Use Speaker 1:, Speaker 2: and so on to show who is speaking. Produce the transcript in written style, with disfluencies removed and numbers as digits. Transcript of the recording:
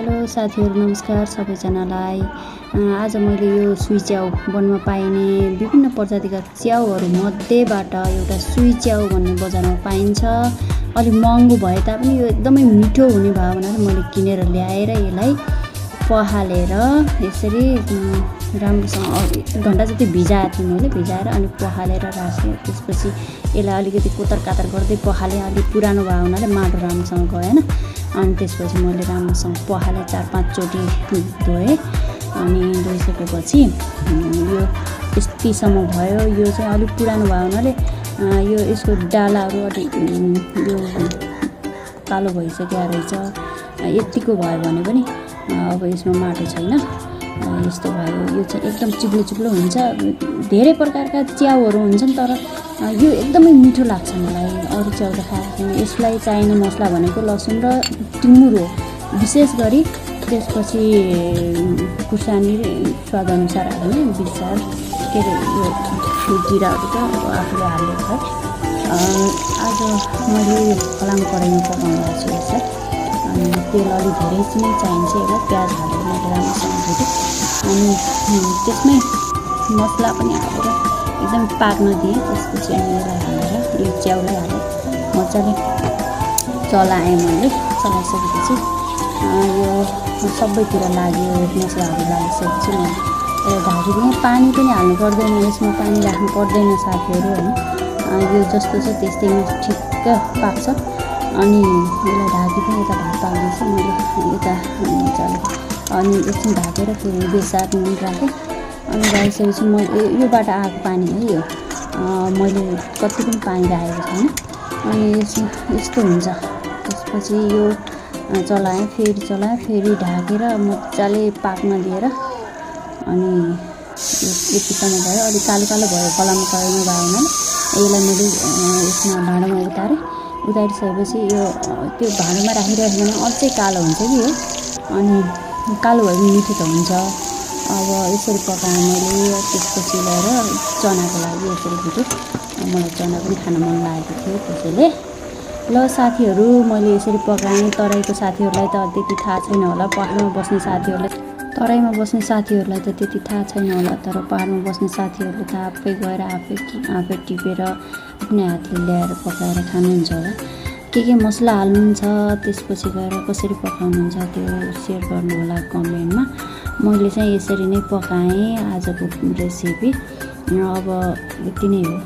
Speaker 1: Hello साथीहरू, नमस्कार सबैजनालाई। आज मैले यो सुई च्याउ बन्न पाइने विभिन्न प्रजातिका च्याउहरू मध्येबाट एउटा सुई च्याउ भन्ने बजारमा पाइन्छ। अलि महँगो भए तापनि यो एकदमै मिठो हुने भयो भनेर मैले किनेर ल्याएर यसलाई पखालेर यसरी राम्रोसँग 1 घण्टा जति भिजाएको थिएँ मैले। भिजाएर अनि पखालेर राखेँ। त्यसपछि यसलाई अलिकति कोतर कातर गर्दै पखालेँ। अलिक पुरानो भयो हुनाले माटो राम्रोसँग गएन। अनि त्यसपछि मैले राम्रोसँग पखालेँ, 4-5 चोटि धोएँ। अनि धोइसकेपछि यो यतिसम्म भयो। यो चाहिँ अलिक पुरानो भयो हुनाले यो यसको डालाहरू अलिक यो कालो भइसक्यो रहेछ। यतिको भयो भने पनि अब यसमा माटो छैन, यस्तो भयो। यो चाहिँ एकदम चिप्लो चिप्लो हुन्छ। धेरै प्रकारका च्याउहरू हुन्छन् तर यो एकदमै मिठो लाग्छ मलाई। अरू च्याउ त खाएको छैन। यसलाई चाहिने मसला भनेको लसुन र टिमुर हो विशेष गरी। त्यसपछि खुर्सानी स्वादअनुसार हाल्ने, बिचार के अरे यो जिराहरू त अब आफूले हालेको है। आज मैले यो फलाम कराईमा पकाउँदै छु यसलाई। अनि तेल अलि धेरै नै चाहिन्छ यसलाई। प्याज हालेर मैले राम्रोसँग भुटेँ। अनि त्यसमै मसला पनि हालेर एकदम पाक्न दिएँ। त्यसपछि अनि यसलाई हालेर यो च्याउलाई हालेर मजाले चलाएँ मैले। चलाइसकेपछि यो सबैतिर लाग्यो, मसलाहरू लागिसकेपछि मैले यसलाई ढाकिदिएँ। पानी पनि हाल्नु पर्दैन यसमा, पानी राख्नु पर्दैन साथीहरू होइन। यो जस्तो छ त्यस्तैमा ठिक्क पाक्छ। अनि यसलाई ढाकिदिएँ। यता भात पाक्दैछु मैले, यता मजाले अनि एकछिन ढाकेर फेरि 2-7 मिनट राखेँ। अनि राखिसकेपछि मैले योबाट आएको पानी है यो, मैले कति पनि पानी राखेको छैन। अनि यस्तो हुन्छ। त्यसपछि यो चलाएँ, फेरि ढाकेर मजाले पाक्न दिएर अनि यतिसम्म भयो। अलिक कालो कालो भयो फलाम कराईमा भयो हुनाले यसलाई मैले यसमा भाँडामा उतारिसकेपछि यो त्यो भाँडामा राखिराख्यो भने अझै कालो हुन्छ कि यो। अनि कालो भए पनि मिठो त हुन्छ। अब यसरी पकाएँ मैले। त्यसपछि गएर चनाको लागि यसरी भुटेँ। मलाई चना पनि खान मन लागेको थियो त्यसैले। ल साथीहरू, मैले यसरी पकाएँ। तराईको साथीहरूलाई त त्यति थाहा छैन होला, पहाडमा बस्ने साथीहरूलाई। तराईमा बस्ने साथीहरूलाई त त्यति थाहा छैन होला, तर पहाडमा बस्ने साथीहरूले त आफै गएर आफै टिपेर आफ्नै हातले ल्याएर पकाएर खानुहुन्छ होला। के मसला हाल्नुहुन्छ, त्यसपछि गएर कसरी पकाउनुहुन्छ त्यो सेयर गर्नु होला कमेन्टमा। मैले चाहिँ यसरी नै पकाएँ आजको रेसिपी। अब यति नै हो।